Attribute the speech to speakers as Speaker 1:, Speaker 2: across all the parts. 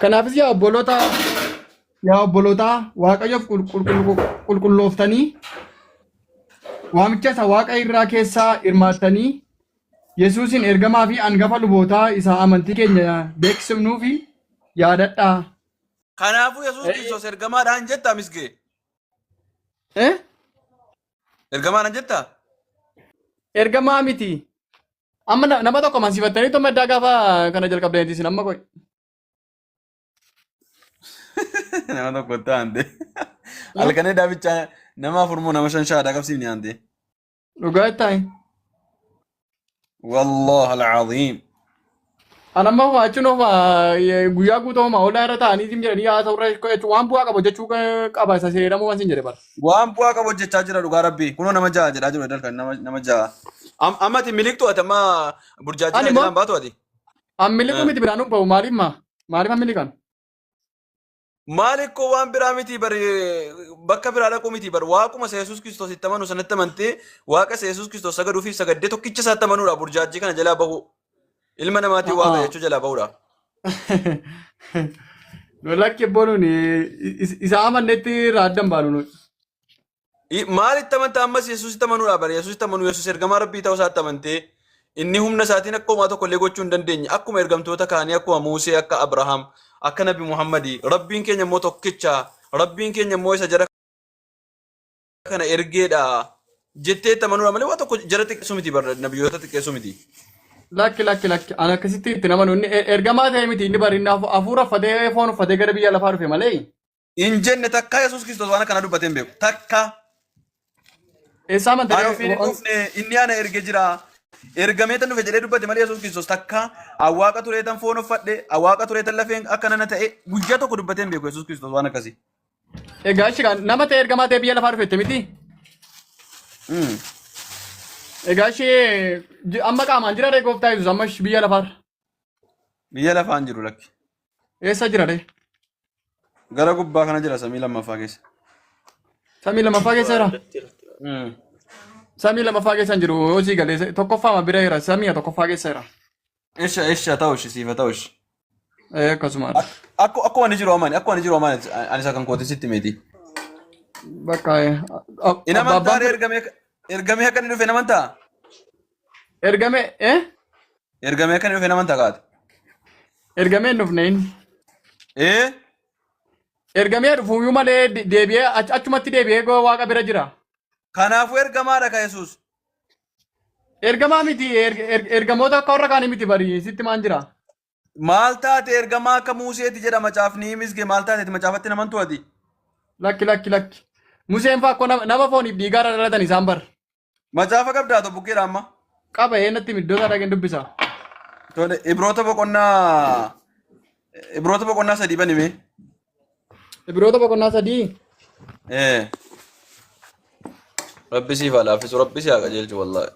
Speaker 1: Kanaafis yaa obboloota yaa obbolootaa Waaqayyoof qulqullooftanii waamicha isa Waaqa irraa keessaa hirmaattanii Yesuusin ergamaa fi angafa lubootaa isa amantii keenya beeksifnuufi yaadadhaa.
Speaker 2: Kanaafuu Yesuus Kiristoos ergamaadhaan jettaa misgee?
Speaker 1: Eh?
Speaker 2: Ergamaadhaan jettaa?
Speaker 1: Ergamaa miti. Amma nama tokko amansiifattanii tuma iddaa gaafa kana jalqabdaniiti isin amma qoy.
Speaker 2: Nama tokko taante. Halkan edaa bichaa nama afur moo nama shan shaadaa qabsiifni aante.
Speaker 1: Dhugaa ittaayi.
Speaker 2: Wallah al-aziim.
Speaker 1: An amma homaa jechuun homaa guyyaa guutuu homaa ollaa irra taa'anii isin jedhanii haasa'u irra jechuun waan bu'aa qabu hojjechuu qaba isa seeramuu waan sin jedhe bara.
Speaker 2: Waan bu'aa qabu hojjechaa jira dhugaa rabbii. Kunoo nama ja'a jedhaa jiru edal kan nama ja'a. Amma ati miliqxu ati amma burjaajii
Speaker 1: Ani
Speaker 2: kana
Speaker 1: moo
Speaker 2: jalaan baatu ati.
Speaker 1: an miliqu miti biraan hin ba'u maaliif maa maaliif an miliqan?
Speaker 2: Maal ikkoo waan biraa miti bar bakka biraa dhaquu miti bar waaquma isa Yesuus Kiristoos itti amanu sanatti amantee waaqa isa Yesuus Kiristoos sagaduu fi sagaddee tokkicha isaatti amanuudha burjaajii kana jalaa bahu ilma namaatiin waaqa jechuu jalaa bahuudha.
Speaker 1: Nu lakki bonuun isa amannetti irraa addan baanu nuyi.
Speaker 2: Maal itti amantaa ammas Yesuusitti amanuudha bara Yesuusitti amanuu Yesuus ergamaa Rabbii ta'uu isaatti amantee inni humna isaatiin akka homaa tokko illee gochuu hin dandeenye akkuma ergamtoota kaanii akkuma Muusee akka Abrahaam akka Nabi Muhammadi Rabbiin keenya immoo tokkicha Rabbiin keenya immoo isa jara kana ergeedha jettee itti amanuudha malee waa tokko jara xiqqeessuu miti bara nabiyyoota xiqqeessuu miti.
Speaker 1: Lakki lakki lakki ani akkasitti itti namanu inni ergamaa ta'e miti inni bari inni hafuura uffatee foon uffatee gara biyya lafaa dhufe malee.
Speaker 2: Hin jenne takkaa Yesuus Kiristoos waan akkana dubbatee hin beeku. Takkaa.
Speaker 1: Eessaa amanta
Speaker 2: Ani ofiin hin dhufne inni ana erge jira. Ergamee tan dhufe jedhee dubbate malee Yesuus Kiristoos takkaa awwaaqa tureetan foon uffadhe awwaaqa tureetan lafeen akka nana ta'e guyyaa tokko dubbatee hin beeku Yesuus Kiristoos waan akkasii.
Speaker 1: Egaa ishii kan nama ta'e ergamaa ta'e biyya lafaa dhufette miti. Egaa ishee amma qaamaan jira ree gooftaa Yesuus amma biyya lafaarra.
Speaker 2: Biyya lafaan jiru lakki.
Speaker 1: Eessa jira ree?
Speaker 2: Gara gubbaa kana jira samii lammaffaa keessa.
Speaker 1: Samii lammaffaa keessa jira. Samii lammaffaa keessa hin jiru yoo sii galee tokkoffaama bira jira samii tokkoffaa keessa jira.
Speaker 2: Isha isha ta'u ishi siifa ta'u ishi.
Speaker 1: Ee akkasumaadha.
Speaker 2: Akkuma inni jiru amani akkuma inni jiru amani ani isa kan kooti sitti meeti.
Speaker 1: Bakka
Speaker 2: In
Speaker 1: abbaa
Speaker 2: amantaa
Speaker 1: abbaan
Speaker 2: ree ergamee ergamee akka inni dhufe in amantaa?
Speaker 1: ergame eh
Speaker 2: Ergamee akka inni dhufe in amantaa kaate?
Speaker 1: Ergamee hin dhufne inni.
Speaker 2: Ee
Speaker 1: Ergamee dhufuuyyuu malee deebi'ee achumatti deebi'ee waaqa bira jira.
Speaker 2: Kanaafuu ergamaadha ka Yesuus.
Speaker 1: Ergamaa miti ergamoota akka warra kaanii miti bari sitti maan jira.
Speaker 2: Maal taate ergamaa akka Muuseeti jedha macaafni misge maal taate macaafatti namantu ati.
Speaker 1: Lakki lakki lakki. Museen faa akkoo nama fooniif dhiigaa irra dhalatan isaan bar.
Speaker 2: Macaafa qabdaa tokko bukkeedha amma.
Speaker 1: Qaba ee natti himi iddoo isaa dhaqeen dubbisa.
Speaker 2: Tole Ibroota boqonnaa 3 bani mee.
Speaker 1: Ibroota boqonnaa 3.
Speaker 2: Ee. Rabbi siif haa laaffisu rabbi si haa qajeelchu wallaahi.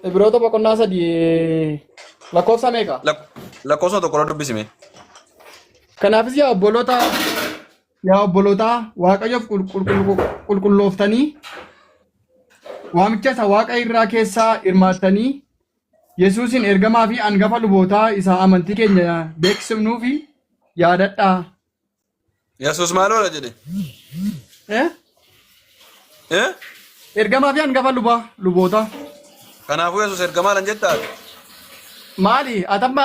Speaker 1: Ibroota boqonnaa 3 lakkoofsa meeqa?
Speaker 2: Lakkoofsa tokko irra dubbisi mee.
Speaker 1: Kanaafis yaa obboloota yaa obbolootaa Waaqayyoof qulqullooftanii waamicha isa Waaqa irraa keessaa hirmaattanii Yesuusin ergamaa fi angafa lubootaa isa amantii keenya beeksifnuufi yaadadhaa.
Speaker 2: Yesuus maaloodha jedhe?
Speaker 1: Eh?
Speaker 2: Eh?
Speaker 1: Ergamaa fi angafa lubaa lubootaa.
Speaker 2: Kanaafuu Yesuus ergamaa lan jettaa?
Speaker 1: Maali? Atamma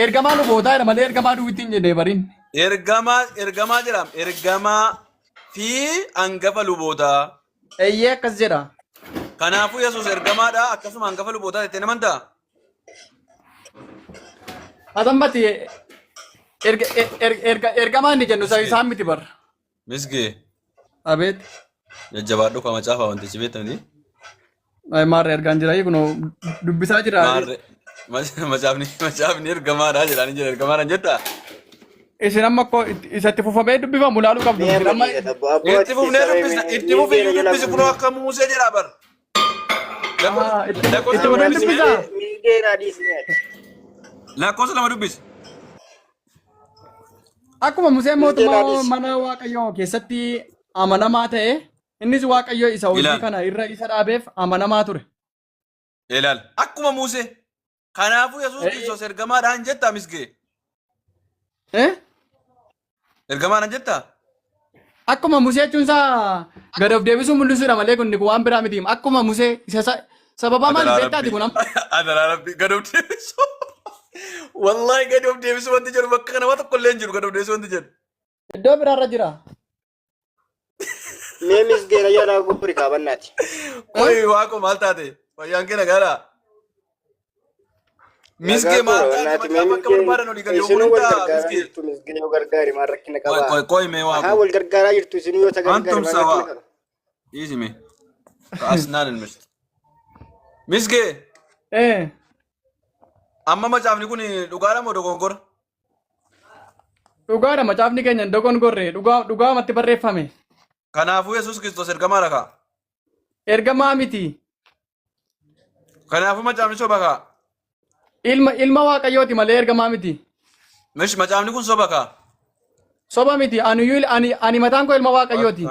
Speaker 1: ergamaa lubootaa jedha malee ergamaa duwwitti hin jenne bariin.
Speaker 2: Ergamaa ergamaa jedham ergamaa fi angafa lubootaa.
Speaker 1: Eeyyee akkas jedha.
Speaker 2: Kanaafuu Yesuus ergamaadha akkasuma angafa lubootaa jettee namantaa?
Speaker 1: Atammati erga erga ergamaa inni jennu isa isaan miti bar.
Speaker 2: Misgee
Speaker 1: Abeet.
Speaker 2: jajjabaadhu ka macaafa wantichi beektamti.
Speaker 1: Ay maarree ergaan jira kunoo dubbisaa jira.
Speaker 2: Maarree macaafni macaafni ergamaadha jedhaanii jira ergamaadha jettaa?
Speaker 1: Isin amma akkoo isatti fufamee dubbifamu laaluu qabdu.
Speaker 3: Mee
Speaker 1: Isin
Speaker 3: amma
Speaker 1: amma
Speaker 3: dhiisa abbo abbo
Speaker 2: Itti
Speaker 3: ati
Speaker 2: fufnee
Speaker 3: saree
Speaker 2: dubbisna.
Speaker 3: mee
Speaker 2: Itti fufii
Speaker 3: miilgeena jala
Speaker 2: dubbisi kunoo
Speaker 3: buune.
Speaker 2: akka Muusee jedhaa bar.
Speaker 1: Itti
Speaker 2: Lakkoofsa
Speaker 1: itti
Speaker 2: lama
Speaker 1: fufeen
Speaker 2: dubbisi mee.
Speaker 1: dubbisaa.
Speaker 3: Miilgeena dhiisni ati.
Speaker 2: Lakkoofsa 2 dubbisi.
Speaker 1: Akkuma Museen
Speaker 3: Miilgeena
Speaker 1: mootummaa
Speaker 3: dhiisi.
Speaker 1: mana Waaqayyoo keessatti amanamaa ta'e, innis Waaqayyo isa hojii
Speaker 2: Ilaal.
Speaker 1: kana irra isa dhaabeef amanamaa ture.
Speaker 2: Ilaal. Akkuma Muusee. Kanaafuu Yesuus
Speaker 1: Eh.
Speaker 2: Kiristoos ergamaadhaan jettaa misgee?
Speaker 1: Eh?
Speaker 2: Ergamaadhaan jettaa?
Speaker 1: Akkuma Musee jechuun isaa gad of deebisuu mul'isuudha malee kun waan biraa miti. Akkuma Musee isa sababaa maaliif
Speaker 2: Adaraa
Speaker 1: beektaati
Speaker 2: Rabbii.
Speaker 1: kun amma?
Speaker 2: Adaraa Rabbii gad of deebisuu. Wallaahi gad of deebisuu wanti jedhu bakka kana waan tokko illee hin jiru gad of deebisuu wanti jedhu.
Speaker 1: Iddoo biraarra jira.
Speaker 3: Mee misgeera jalaa gurguri kaabannaati.
Speaker 2: Qoyi waaqo maal taate? Fayyaan kee nagaadhaa? Misgee
Speaker 3: Nagaa
Speaker 2: maal
Speaker 3: koo
Speaker 2: taate?
Speaker 3: bannaati. Mee
Speaker 2: Macaafa akka
Speaker 3: misgee
Speaker 2: barbaadan olii gadi
Speaker 3: isinuu
Speaker 2: ofuun
Speaker 3: wal
Speaker 2: hin ta'a
Speaker 3: gargaaraa
Speaker 2: misgee.
Speaker 3: jirtu misgee yoo gargaari maal rakkina
Speaker 2: Qoy
Speaker 3: qabaa?
Speaker 2: qoy qoy mee
Speaker 3: Ahaa
Speaker 2: waaqo.
Speaker 3: wal gargaaraa jirtu isinuu yoo ta gargaari
Speaker 2: Antum
Speaker 3: maal
Speaker 2: sawaa.
Speaker 3: rakkina qaba?
Speaker 2: Dhiisi mee. Asnaan ilmist. Misgee
Speaker 1: Eh.
Speaker 2: amma macaafni kun dhugaadha moo dogongora?
Speaker 1: Dhugaadha macaafni keenya hin dogongorre dhugaa dhugaamatti barreeffame.
Speaker 2: Kanaafuu Yesuus Kiristoos ergamaadha kaa.
Speaker 1: Ergamaa miti.
Speaker 2: Kanaafuu macaafni soba kaa.
Speaker 1: Ilma Waaqayyooti malee ergamaa miti.
Speaker 2: Mish macaafni kun soba kaa.
Speaker 1: Soba miti. Ani ani mataan koo ilma Waaqayyooti.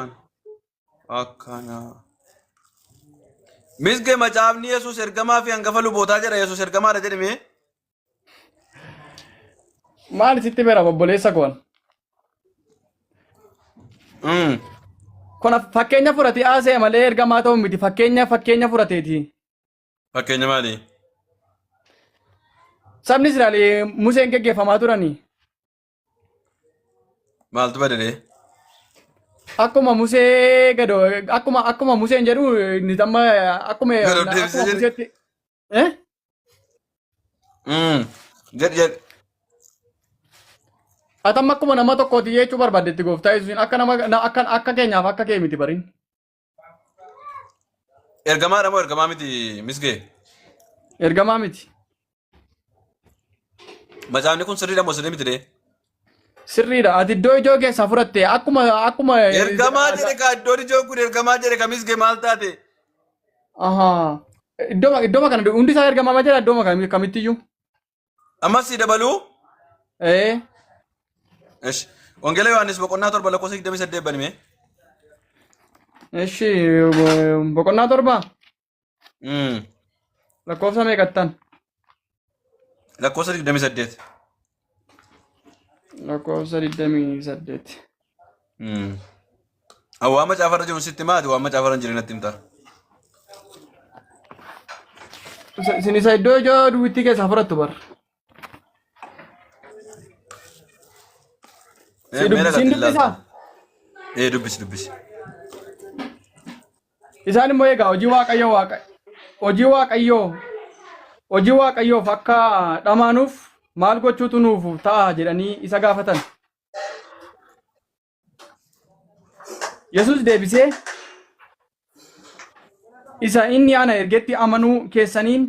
Speaker 2: Akkana. Misge macaafni Yesuus ergamaa fi hangafa lubootaa jedha Yesuus ergamaadha jedhime.
Speaker 1: Maal sitti beera obboleessa koon? Kun fakkeenya fudhatee haasa'e malee ergamaa ta'uu miti. Fakkeenya fudhateeti.
Speaker 2: Fakkeenya maali?
Speaker 1: Sabni Israa'el Museen geggeeffamaa turani.
Speaker 2: Maaltu badalee?
Speaker 1: Akkuma Musee gado akkuma Museen jedhu inni amma akkuma
Speaker 2: Gad of deebisee
Speaker 1: akkuma
Speaker 2: jedhe.
Speaker 1: Museetti. Eh?
Speaker 2: Jedhi jedhi.
Speaker 1: Atamma akkuma nama tokkooti jechuu barbaaddetti gooftaa Yesuusiin akka nama akka akka keenyaaf akka kee miti barin.
Speaker 2: Ergamaadha moo ergamaa miti misgee?
Speaker 1: Ergamaa miti.
Speaker 2: Macaafni kun sirriidha moo sirrii miti dee?
Speaker 1: Sirriidha. Ati iddoo ijoo keessaa fudhatte akkuma
Speaker 2: Ergamaa jedhe kaa iddoon ijoon kun ergamaa jedhe ka misgee maal taate?
Speaker 1: Ahaa. Iddoo kana hundi isaa ergamaa jedha iddoo kamittiyyuu.
Speaker 2: Ammas si dabaluu?
Speaker 1: Ee.
Speaker 2: Ish. Wangeela Yohaannis boqonnaa 7 lakkoofsa 28 banime.
Speaker 1: Ishi boqonnaa 7 lakkoofsa meeqattan?
Speaker 2: Lakkoofsa 28.
Speaker 1: Lakkoofsa 28.
Speaker 2: Waan macaafa irra jiru sitti maati waan macaafa irra hin jirin natti himta.
Speaker 1: Isin isa iddoo ijoo duwwittii keessaa fudhattu bar. Si
Speaker 2: Mee
Speaker 1: siin
Speaker 2: dhaqatti
Speaker 1: dubbisaa?
Speaker 2: ilaalta. Ee dubbisi dubbisi.
Speaker 1: Isaan immoo egaa hojii Waaqayyoo Waaqa hojii Waaqayyoo hojii Waaqayyoof akka dhamaanuuf maal gochuutu nuuf ta'a jedhanii isa gaafatan. Yesuus deebisee, Isa inni ana ergetti amanuu keessaniin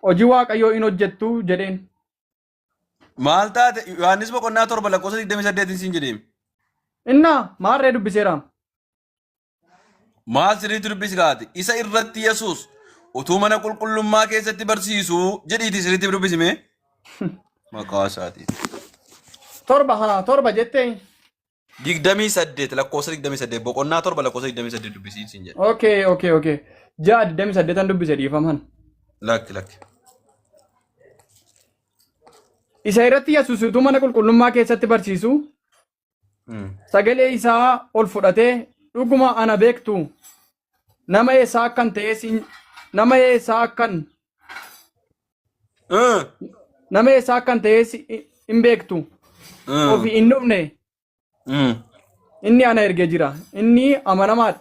Speaker 1: hojii Waaqayyoo in hojjettu jedheen.
Speaker 2: Maal taate Yohaannis boqonnaa 7 lakkoofsa 28 siin jedheem.
Speaker 1: Innaa maarree dubbiseera.
Speaker 2: Maal sirriitti dubbisi kaate isa irratti Yesuus utuu mana qulqullummaa keessatti barsiisuu jedhiiti sirriitti dubbisi mee. Maqaa isaatiin.
Speaker 1: 7 haa 7 jettee.
Speaker 2: 28 lakkoofsa 28 boqonnaa 7 lakkoofsa 28 dubbisiin siin jedhe.
Speaker 1: Okay. 6 28 dubbise dhiifaman.
Speaker 2: Lakki lakki.
Speaker 1: Isa irratti Yesuus utuu mana qulqullummaa keessatti barsiisuu sagalee isaa ol fudhatee dhuguma ana beektu nama eessaa akkan ta'es nama eessaa akkan nama eessaa akkan ta'es hin beektu ofii hin dhufne inni ana ergee jira inni amanamaadha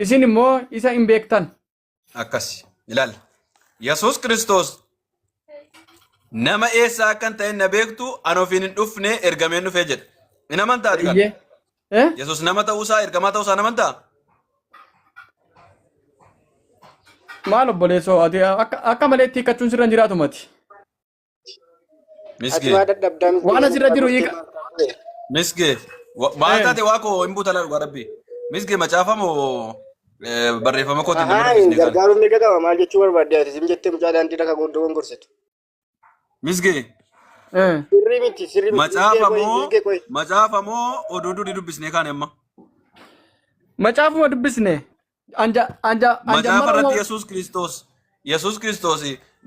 Speaker 1: isin immoo isa hin beektan.
Speaker 2: Akkas ilaali. Yesuus Kiristoos nama eessaa akkan ta'e na beektu ani ofiin hin dhufne ergameen dhufee jedha. Hin amantaa ati kana?
Speaker 1: Eeyyee. Eh?
Speaker 2: Yesuus nama ta'uusaa ergamaa ta'uusaa hin amantaa?
Speaker 1: Maal obboleessoo ati akka maleetti hiikkachuun sirra hin jiraatu mati.
Speaker 3: Ati
Speaker 2: Misgee.
Speaker 3: maa dadhabdaa misgee
Speaker 1: Waan asirra jiru
Speaker 3: gortee
Speaker 1: hiika.
Speaker 3: maal taatee?
Speaker 2: Misgee. Maal
Speaker 1: Eh.
Speaker 2: taate waa koo hin buuta laa dhugaa rabbii. Misgee macaafa moo barreeffama kootiin nama
Speaker 3: Ahaa
Speaker 2: dubbisne kan.
Speaker 3: gargaaruun mirga qaba maal jechuu barbaadde ati sim jettee mucaa daandii dhaka gongorsitu.
Speaker 2: Misgee.
Speaker 1: Eh.
Speaker 3: Sirrii miti sirrii miti misgee
Speaker 2: Macaafa
Speaker 3: qoyi
Speaker 2: moo
Speaker 3: misgee qoyi.
Speaker 2: macaafa moo oduu durii dubbisnee kaane amma.
Speaker 1: Macaafuma dubbisne. Anja anja anja
Speaker 2: Macaafa
Speaker 1: mara
Speaker 2: irratti Yesuus Kiristoos Yesuus Kiristoos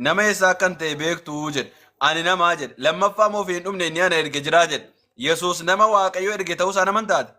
Speaker 2: Nama eessaa akkan ta'e beektu jedhe. Ani namaa jedhe. Lammaffaa immoo ofii hin dhumne, inni ana erge jiraa jedhe. Yesuus nama Waaqayyo erge ta'uu isaa naman taate.